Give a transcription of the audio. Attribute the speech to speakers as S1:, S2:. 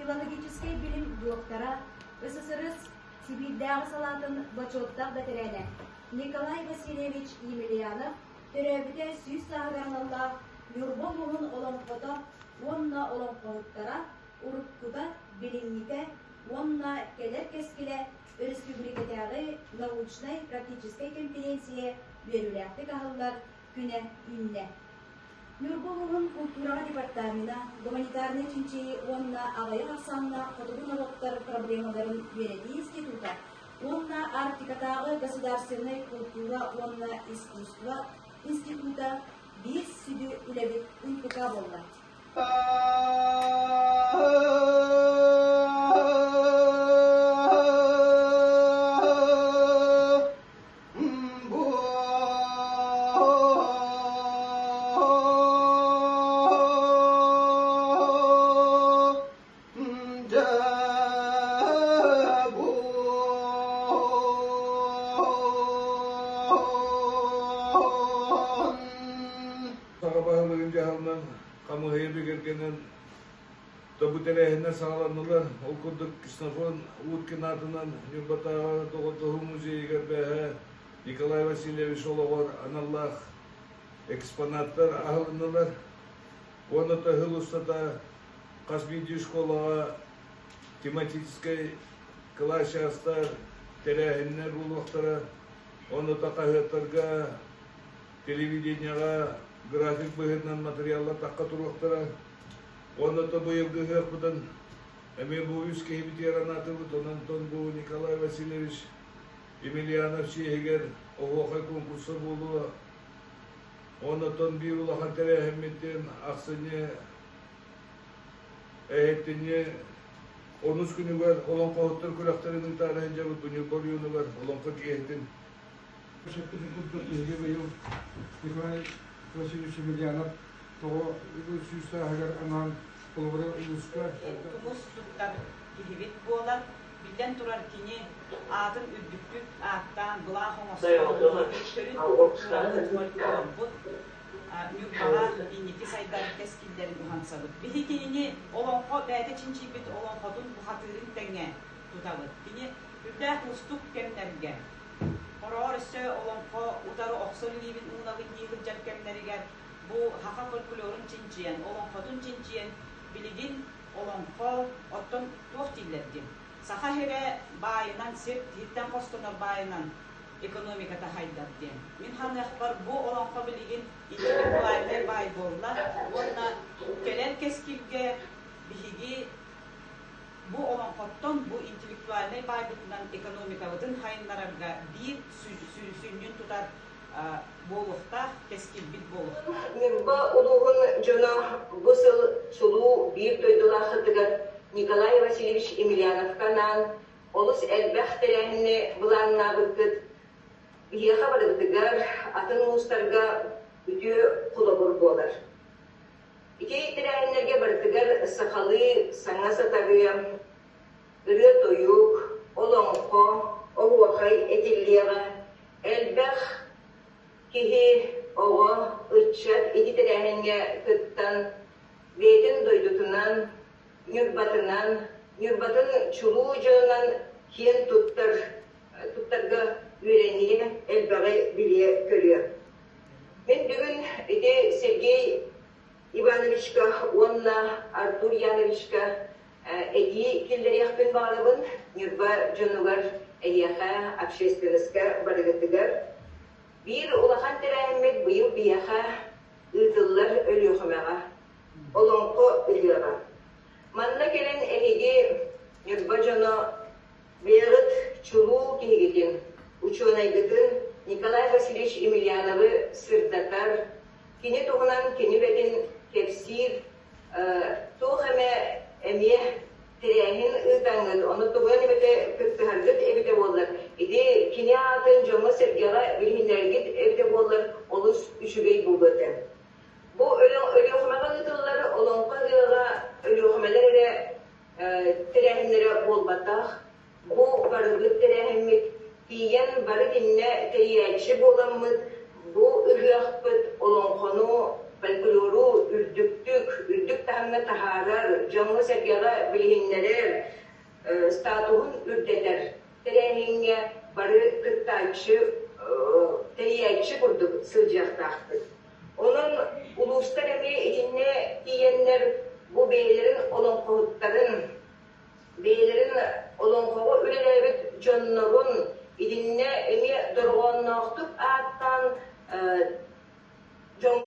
S1: Филологическай билим дуоктара, СССР Сибиирдээҕи салаатын бочуоттаах бэтэрээнэ Николай Васильевич Емельянов төрөөбүтэ 100 сааһыгар аналлаах Ньурба улууһун олоҥхото уонна олоҥхоһуттара уруккута, билиҥҥитэ уонна кэлэр кэскилэ өрөспүүбүлүкэтээҕи научнай-практическай кэмпириэнсийэ үөрүүлээхтик аһыллар күнэ үүннэ. Ньурба улууһун култуураҕа департамена гуманитарнай чинчийии уонна аҕыйах ахсааннаах хотугу норуоттар проблемаларын үөрэтии института уонна Арктикатааҕы государственнай култуура уонна искусство института биир сүдү үлэбит НПК буолла.
S2: Саха баһылыгын дьаһалынан хамыыһыйа бигэргэнэн тобу тэрээһиннэр саҕаланнылар. Ол курдук Ксенофонт Уткин аатынан Ньурбатааҕы доҕордоһуу музейыгар бээһэ Николай Васильевич олоҕор аналлаах экспонаттар аһылыннылар. Уонна тыһыл устата хас биирдии школаҕа тематическай кылаас чаастар, тэрээһиннэр буолуохтара. Онно хаһыаттарга, телевидениеҕа график быһыытынан материаллар тахха туруохтара. Уонна то быйылгы ыһыахпытын эмиэ бу үс киһибитигэр анаатыбыт. Онон бу Николай Васильевич Емельянов чиэһигэр оһуохай конкурса буолуо. Оннотон биир улахан тэрээһиммитин ахсынньы эһиттинньи онус күнүгэр олоҥхоһуттар күрэхтэрин ыытаары сылдьабыт бу Ньурба оройуонугар олоҥхо киэһэтин
S3: Сөппүтүн курдук биһиги быйыл Николай Васильевич Емельянов тоҕо 100 сааһыгар анаан холобура улууска
S4: тумус туттар киһибит буолар. Биллэн турар, кини аатын үрдүктүк ааттаан, былаах оҥостон, төрүт культурабыт, фольклорбут Ньурбаҕа инники сайдар кэскиллэрин уһансабыт. Биһи кинини олоҥхо бэйэтэ чинчийбит олоҥхотун бухатыырын тэҥэ тутабыт. Кини үрдээх уустук кэмнэргэ, хороҕор өссө олоҥхо утары охсор илиибин уунабын дии сылдьар кэмнэригэр бу саха фольклорун чинчийэн, олоҥхотун чинчийэн, билигин олоҥхо оттон туох дииллэр диэн саха сирэ баайынан сир сиртэн хостонор баайынан экономиката хайдар диэн. Мин ханыахпар бу олоҥхо билигин интеллектуальнай баай буолла уонна кэлэр кэскилгэ биһиги бу олоҥхоттон бу интеллектуальнай баайбытынан экономикабытын хайыннарарга биир сүнньүн тутар буолуохтаах, кэскилбит буолуохтаах.
S5: Ньурба улууһун дьоно бу сыл чулуу биир дойдулаахытыгар Николай Васильевич Емельяновка анаан олус элбэх тэрээһини былааннаабыккыт. Биһиэхэ барыбытыгар, атын улуустарга үтүө холобур буолар. Ити тэрээһиннэргэ барытыгар сахалыы саҥа сатарыа, ырыа-тойук, олоҥхо, оһуохай этиллиэҕэ, элбэх киһи, оҕо, ыччат ити тэрээһиҥҥэ кыттан, бэйэтин дойдутунан, Ньурбатынан, Ньурбатын чулуу дьонунан киэн туттар туттарга үөрэниэ, элбэҕи билиэ-көрүө. Мин бүгүн ити Сергей Ивановичка уонна Артур Яновичка этии киллэриэхпин баҕарабын Ньурба дьонугар, эһиэхэ, общественноска барыгытыгар. Биир улахан тэрээһиммит быйыл биһиэхэ ыытыллар Өлүөхүмэҕэ Олоҥхо ыһыаҕа. Манна кэлэн эһиги Ньурба дьоно бэйэҕит чулуу киһигитин, учуонайгытын Николай Васильевич Емельяновы сырдатар, кини туһунан кини үлэтин кэпсиир туох эмэ эмиэ тэрээһин ыытаҥҥыт, ону тугунан эбэтэ кыттыһаргыт эбитэ буоллар, ити кини аатын дьоҥҥо-сэргэҕэ билиһиннэрэргит эбитэ буоллар олус үчүгэй буолуо этэ. Бу Өлүөхүмэҕэ ыытыллар Олоҥхо ыһыаҕа Өлүөхүмэлэр эрэ тэрээһиннэрэ буолбатах. Бу барыбыт тэрээһиммит тиийэн бары кининэ тэрийээччи буоламмыт бу ыһыахпыт олоҥхону фольклору үрдүктүк, үрдүк таһымҥа таһаарар, дьоҥҥо-сэргэҕэ билиһиннэрэр, статуһун үрдэтэр тэрээһиҥҥэ бары кыттааччы, тэрийээччи курдук сылдьыахтаахпыт. Онон улуустар эмиэ итиннэ тиийэннэр бу бэйэлэрин олоҥхоһуттарын, бэйэлэрин олоҥхоҕо үлэлээбит дьоннорун итиннэ эмиэ дорҕоонноохтук ааттаан дьон.